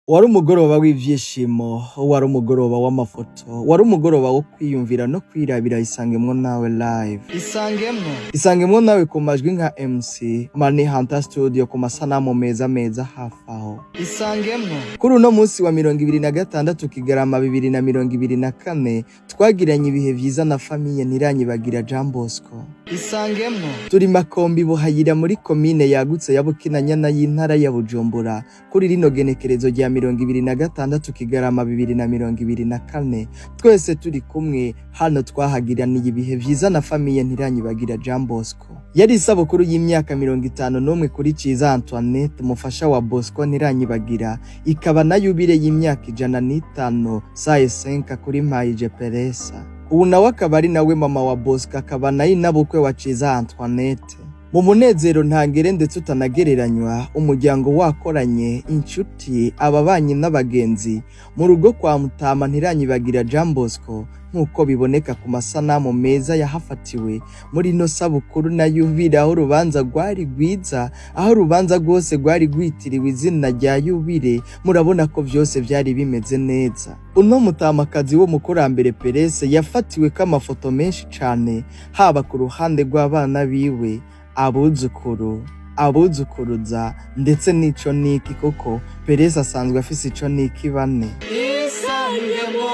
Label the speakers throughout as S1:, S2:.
S1: Wari umugoroba w'ivyishimo, wari umugoroba w'amafoto, wari umugoroba wo kwiyumvira no kwirabira Isangemwo Nawe live.
S2: Isangemwo.
S1: Isangemwo Nawe ku majwi nka MC Money Hunter Studio, ku masanamu meza meza hafi aho.
S2: Isangemwo.
S1: Kuri uno munsi wa 26 Kigarama 2024, twagiranye ibihe vyiza na famille Ntiranyibagira Jean Bosco.
S2: Isangemwo.
S1: Turi Makombi Buhayira, muri komine yagutse ya Bukinanyana y'intara ya Bujumbura, kuri rino genekerezo rya 26 Kigarama 2024. Twese turi kumwe hano, twahagiraniye ibihe vyiza na famille Ntiranyibagira Jean Bosco. Yari isabukuru y'imyaka 51 kuri Ciza Antoinette, umufasha wa Bosco Ntiranyibagira, ikaba na yubile y'imyaka 105 saye senka kuri Mpayije Peresa. Ubu nawe akaba ari nawe mama wa Bosco, akaba nayo inabukwe wa Ciza Antoinette. Mu munezero ntangere ndetse utanagereranywa, umuryango wakoranye, inshuti, ababanyi n'abagenzi mu rugo kwa Mutama Ntiranyibagira Jean Bosco, nk'uko biboneka ku masanamu meza yahafatiwe muri ino sabukuru na yubile, aho urubanza rwari rwiza, aho urubanza rwose rwari rwitiriwe izina rya yubile. Murabona ko vyose vyari bimeze neza. Uno mutamakazi w'umukurambere Perese yafatiwe ko amafoto menshi cane, haba ku ruhande rw'abana biwe, abuzukuru, abuzukuruza, ndetse n'ico niki, kuko Perese asanzwe afise ico niki bane.
S2: Isangemwo.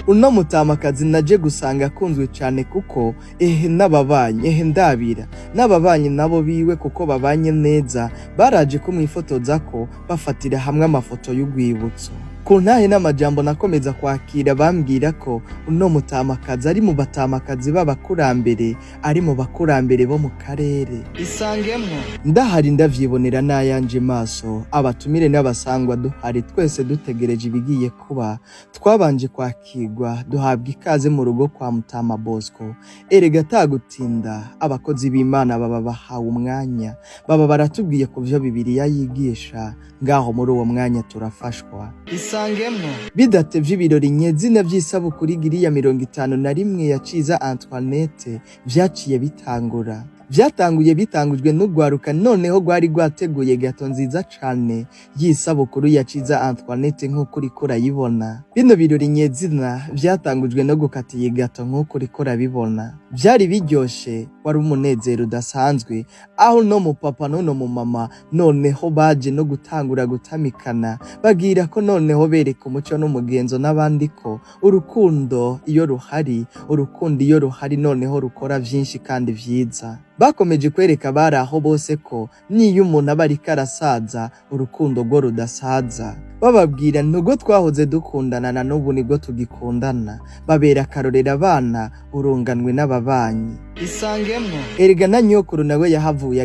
S1: Uno mutamakazi naje gusanga akunzwe cane, kuko ehe n'ababanyi, ehe ndabira n'ababanyi nabo biwe, kuko babanye neza, baraje kumwifotoza ko bafatira hamwe amafoto y'urwibutso. Ku ntahe n'amajambo nakomeza kwakira, bambwira ko uno mutamakazi ari mu batamakazi b'abakurambere, ari mu bakurambere bo mu karere.
S2: Isangemwo.
S1: Ndahari, ndavyibonera n'ayanje maso. Abatumire n'abasangwa duhari twese dutegereje ibigiye kuba. Twabanje kwakirwa, duhabwa ikaze mu rugo kwa Mutama Bosco. Erega atagutinda, abakozi b'Imana baba bahawe umwanya, baba baratubwiye ku vyo Bibiliya yigisha. Ngaho muri uwo mwanya turafashwa.
S2: Isangemwo.
S1: Bidatevye, ibirori nyezina vy'isabukuru igiriya 51 ya Ciza Antoinette vyaciye bitangura. Vyatanguye bitangujwe n'urwaruka, noneho rwari rwateguye gâteau nziza cane y'isabukuru ya Ciza Antoinette, nk'uko uriko urayibona. Bino birori nyezina vyatangujwe no gukata iyi gâteau, nk'uko uriko urabibona. Vyari biryoshe, wari umunezero udasanzwe, aho no mu papa n'uno mu mama noneho baje no gutangura gutamikana, bagira ko noneho bereka umuco n'umugenzo n'abandi ko urukundo iyo ruhari, urukundo iyo ruhari noneho rukora vyinshi kandi vyiza. Bakomeje kwereka abari aho bose ko niyo umuntu aba ariko arasaza, urukundo rwo rudasaza. Bababwira nubwo twahoze dukundana, na n'ubu nibwo tugikundana. Babera akarorero abana, urunganwe n'ababanyi.
S2: Isangemwo.
S1: Erega na nyokuru nawe yahavuye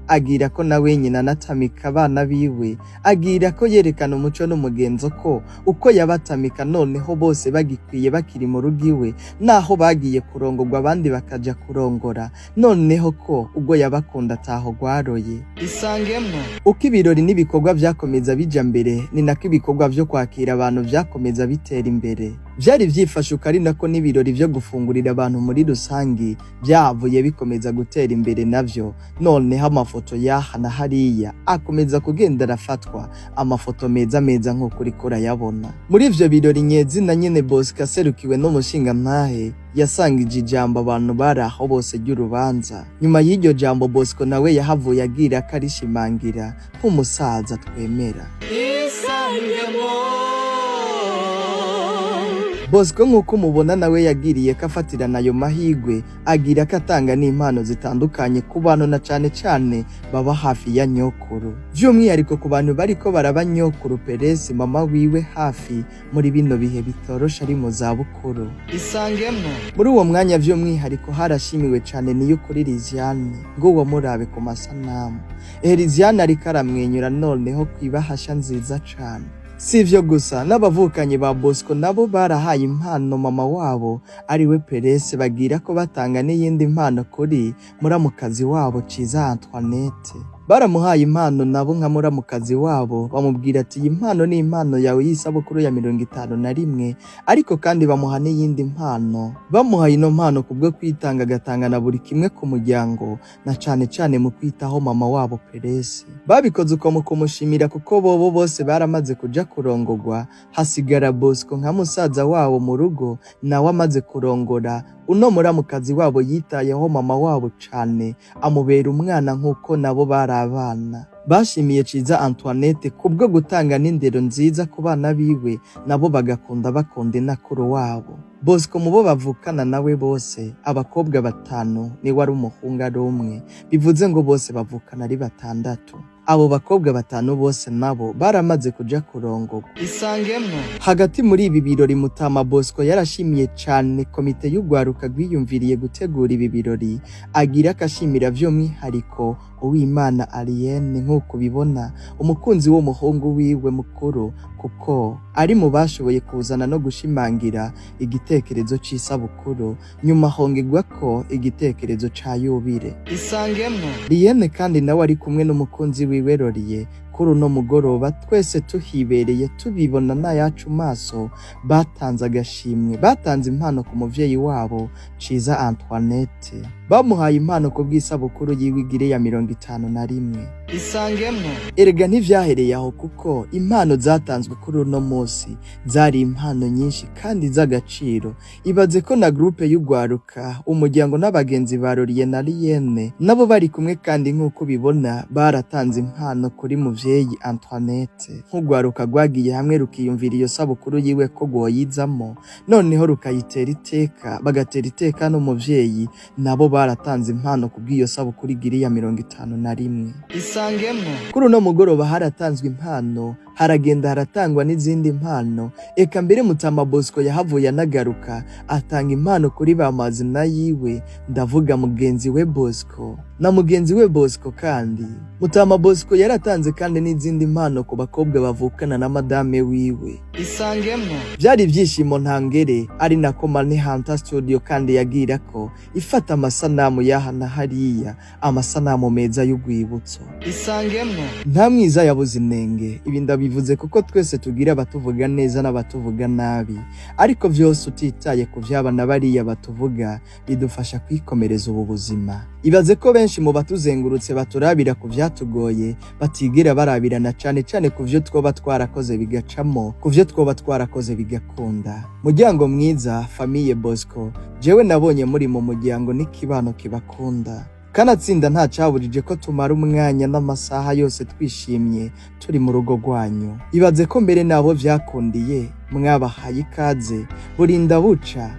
S1: agira ko nawe nyina anatamika abana biwe, agira ko yerekana umuco n'umugenzo ko uko yabatamika noneho bose bagikwiye bakiri mu rugo iwe, naho bagiye kurongorwa, abandi bakaja kurongora, noneho ko ubwo yabakunda ataho rwaroye.
S2: Isangemwo.
S1: Uko ibirori n'ibikorwa vyakomeza bija mbere, ni nako ibikorwa vyo kwakira abantu vyakomeza bitera imbere. Vyari vyifashe uko, ari nako n'ibirori vyo gufungurira abantu muri rusangi vyahavuye bikomeza gutera imbere navyo. Noneho amafoto y'aha na hariya akomeza kugenda arafatwa, amafoto meza meza nk'uko uriko urayabona. Muri ivyo birori nyezina nyene, Bosco aserukiwe n'umushingantahe yasangije ijambo abantu bari aho bose ry'urubanza. Nyuma y'iryo jambo, Bosco nawe yahavuye agira ko arishimangira nk'umusaza twemera.
S2: Isangemwo.
S1: Bosco, nk'uko umubona, nawe yagiriye ko afatirana ayo mahigwe, agira ko atanga n'impano zitandukanye ku bantu, na cane cane baba hafi ya nyokuru, vy'umwihariko ku bantu bariko baraba nyokuru Peresi, mama wiwe, hafi muri bino bihe bitoroshe ari mu zabukuru.
S2: Isangemwo.
S1: Muri uwo mwanya vy'umwihariko harashimiwe cane Niyukuri Liziane. Nguwo murabe ku masanamu, Liziane ariko aramwenyura noneho kwibahasha nziza cane. Si ivyo gusa, n'abavukanyi ba Bosco nabo barahaye impano mama wabo, ariwe Perese, bagira ko batanga n'iyindi mpano kuri muramukazi wabo Ciza Antoinette. Baramuhaye impano nabo nka muramukazi wabo, bamubwira ati iyi mpano ni impano yawe y'isabukuru ya 51, ariko kandi bamuha n'iyindi mpano. Bamuhaye ino mpano kubwo kwitanga, agatanga na buri kimwe ku muryango, na cane cane mu kwitaho mama wabo Peresi. Babikoze uko mu kumushimira, kuko bobo bose baramaze kuja kurongogwa, hasigara Bosco nka musaza wabo mu rugo, nawe amaze kurongora. Uno muramukazi wabo yitayeho mama wabo cane, amubera umwana nk'uko nabo bari abana. Bashimiye Ciza Antoinette kubwo gutanga n'indero nziza ku bana biwe, nabo bagakunda bakunda inakuru wabo. Bosco mu bo bavukana nawe bose, abakobwa batanu, niwe ari umuhungu ari umwe, bivuze ngo bose bavukana ari batandatu. Abo bakobwa batanu bose nabo baramaze kuja kurongogwa.
S2: Isangemwo.
S1: Hagati muri ibi birori, Mutama Bosco yarashimiye cane komite y'urwaruka rwiyumviriye gutegura ibi birori, agira akashimira vy'umwihariko Uwimana Arienne, nk'uko ubibona, umukunzi w'umuhungu wiwe mukuru, kuko ari mu bashoboye kuzana no gushimangira igitekerezo c'isabukuru, nyuma hongerwa ko igitekerezo ca yubile.
S2: Isangemwo.
S1: Lienne kandi nawe ari kumwe n'umukunzi wiwe Lorie. Kuri uno mugoroba twese tuhibereye, tubibona n'ayacu maso, batanze agashimwe, batanze impano ku muvyeyi wabo Ciza Antoinette. Bamuhaye impano ku bw'isabukuru yiwe igire ya 51.
S2: Isangemwo.
S1: Erega ntivyahereye aho, kuko impano zatanzwe kuri uno munsi zari impano nyinshi kandi z'agaciro. Ibaze ko na groupe y'ugwaruka, umuryango n'abagenzi ba Lorie na Lienne nabo bari kumwe, kandi nk'uko ubibona baratanze impano kuri muvyeyi Antoinette, nk'ugwaruka rwagiye hamwe rukiyumvira iyo sabukuru yiwe ko rwoyizamo, noneho rukayitera iteka, bagatera iteka n'umuvyeyi. Nabo baratanze impano kubw'iyo sabukuru igiri ya 51.
S2: Isangemwo.
S1: Kuri uno mugoroba haratanzwe impano, haragenda haratangwa n'izindi mpano. Eka mbere Mutama Bosco yahavuye anagaruka atanga impano kuri ba mazina yiwe, ndavuga mugenzi we Bosco na mugenzi we Bosco. Kandi Mutama Bosco yaratanze kandi n'izindi mpano ku bakobwa bavukana na madame wiwe.
S2: Isangemwo.
S1: Byari ibyishimo ntangere, ari nako Mani Hunter Studio kandi yagira ko ifata amasanamu y'aha na hariya, amasanamu meza y'urwibutso.
S2: Isangemwo.
S1: Nta mwiza yabuze inenge. Ibi ndabivuze kuko twese tugira abatuvuga neza n'abatuvuga nabi, ariko vyose utitaye ku vyaba na bariya batuvuga, bidufasha kwikomereza ubu buzima. Ibaze ko benshi mu batuzengurutse baturabira ku vyatugoye, batigera barabirana cane cane ku vyo twoba twarakoze bigacamo, ku vyo twoba twarakoze bigakunda. Muryango mwiza, famille Bosco, jewe nabonye muri mu muryango n'ikibano kibakunda. Kanatsinda nta cabujije ko tumara umwanya n'amasaha yose twishimye turi mu rugo rwanyu. Ibaze ko mbere nabo vyakundiye mwabahaye ikaze, burinda buca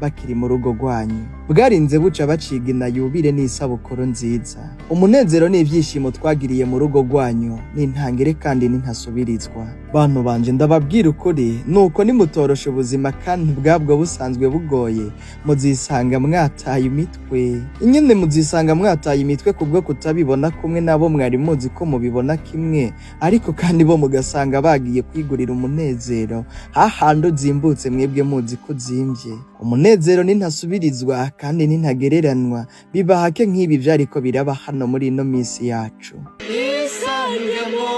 S1: bakiri mu rugo rwanyu, bwarinze buca bacigina yubile n'isabukuru nziza. Umunezero n'ivyishimo twagiriye mu rugo rwanyu ni intangere kandi n'intasubirizwa. Bantu banje, ndababwira ukuri, nuko nimutorosha ubuzima kandi ubwabwo busanzwe bugoye, muzisanga mwataye imitwe nyene, muzisanga mwataye imitwe kubwo kutabibona kumwe nabo mwari muzi ko mubibona kimwe, ariko kandi bo mugasanga bagiye kwigurira umunezero hahandi uzimbutse, mwebwe muzi ko uzimvye. Umunezero n'intasubirizwa kandi n'intagereranwa, biba hake nk'ibi vyariko biraba hano muri ino misi yacu.
S2: Isangemwo.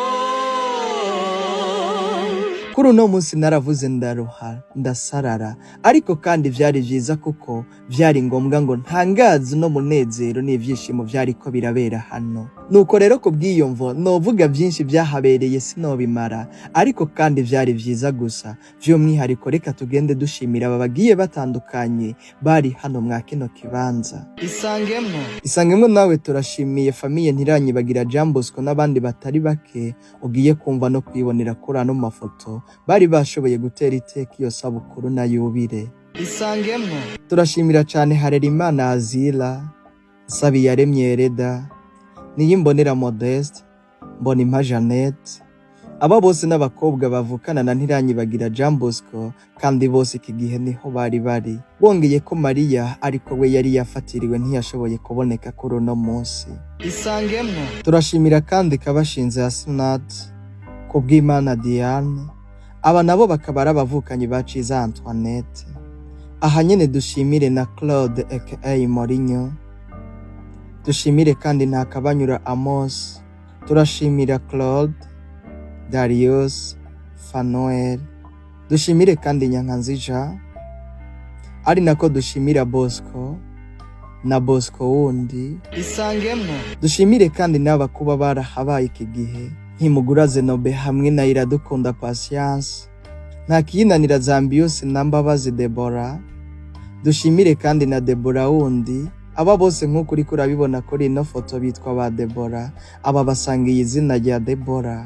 S1: Kuri uno munsi naravuze, ndaruha, ndasarara, ariko kandi vyari vyiza kuko vyari ngombwa ngo ntangaze uno munezero n'ivyishimo vyariko birabera hano. Nuko rero ku bw'iyo mvo novuga vyinshi vyahabereye sinobimara, ariko kandi vyari vyiza gusa. Vy'umwihariko reka tugende dushimira aba bagiye batandukanye bari hano mwa kino kibanza.
S2: Isangemwo.
S1: Isangemwo nawe turashimiye famille Ntiranyibagira Jean Bosco n'abandi batari bake ugiye kumva no kwibonera kuri ano mafoto, bari bashoboye gutera iteka iyo sabukuru na yubile.
S2: Isangemwo.
S1: Turashimira cyane Harerimana Azila, Nsabiyaremye Ereda, Niyimbonera Modeste, Mbonimpa Jeannette. Aba bose n'abakobwa bavukana na Ntiranyibagira Jean Bosco, kandi bose iki gihe niho bari bari. Wongeye ko Mariya ariko we yari yafatiriwe, ntiyashoboye kuboneka kuri uno munsi.
S2: Isangemwo.
S1: Turashimira kandi Kabashinze Asinat, Kubwimana Diane, aba nabo bakaba ari abavukanyi ba Ciza Antoinette. Aha nyene dushimire na Claude aka Mourinho, dushimire kandi Ntakabanyura Amos. Turashimira Claude, Darius, Fanuel. Dushimire kandi Nyankanzija, ari nako dushimira Bosco na Bosco wundi.
S2: Isangemwo.
S1: Dushimire kandi n'aba kuba barahabaye iki gihe: Ntimugura Zenobe hamwe na Iradukunda Patience, Ntakiyinanira Zambius na Mbabazi Debora. Dushimire kandi na Debora wundi. Aba bose, nk'uko uriko urabibona kuri ino foto, bitwa ba Debora. Aba basangiye izina rya Debora.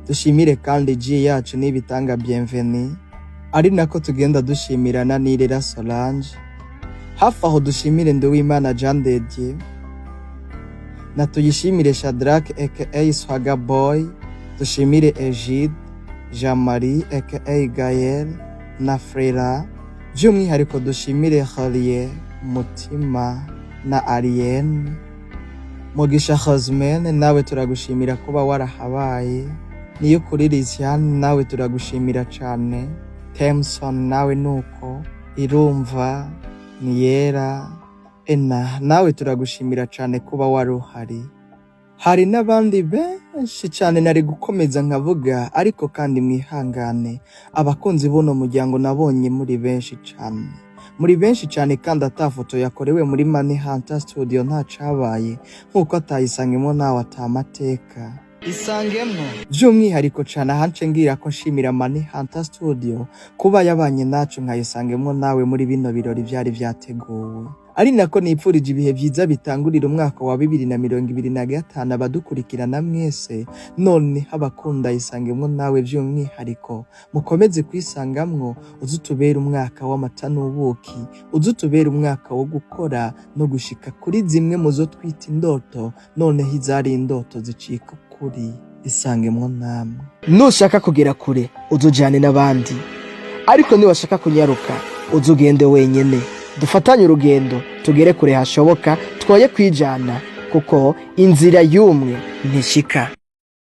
S1: Dushimire kandi G yacu n'ibitanga Bienvenue, ari nako tugenda dushimira na Nirera Solange. Hafi aho dushimire Nduwimana Jean de Dieu na tuyishimire Shadrack aka Swaga Boy. Dushimire Egide, Jean Marie aka Gael na Frera. By'umwihariko dushimire Xavier Mutima na Arienne Mugisha. Hosmene, nawe turagushimira kuba warahabaye. Niyo kuri Lisiane, nawe turagushimira cane. Temson, nawe nuko. Irumva Niyera Ena, nawe turagushimira cane kuba wari uhari. Hari n'abandi benshi cane nari gukomeza nkavuga, ariko kandi mwihangane. Abakunzi b'uno muryango nabonye muri benshi cane, muri benshi cane, kandi ata foto yakorewe muri Money Hunter Studio ntacabaye, nk'uko atayisangemo nawe atamateka.
S2: Isangemwo.
S1: By'umwihariko cane ahance ngira ko nshimira Money Hunter Studio kuba yabanye nacu nkayisangemo nawe muri bino birori vyari vyateguwe, ari nako nipfurije ibihe vyiza bitangurira umwaka wa 2025 abadukurikirana mwese. None abakunda isangemwo nawe by'umwihariko, mukomeze kwisangamwo. Uze utubere umwaka w'amata n'ubuki, uze utubere umwaka wo gukora no gushika kuri zimwe mu zo twita indoto, noneho izari indoto zicika ukuri. Isangemwo namwe.
S3: Nushaka kugera kure, uzujane n'abandi, ariko niwashaka kunyaruka, uzugende wenyene. Dufatanye urugendo tugere kure hashoboka, twoye kwijana, kuko inzira y'umwe ntishika.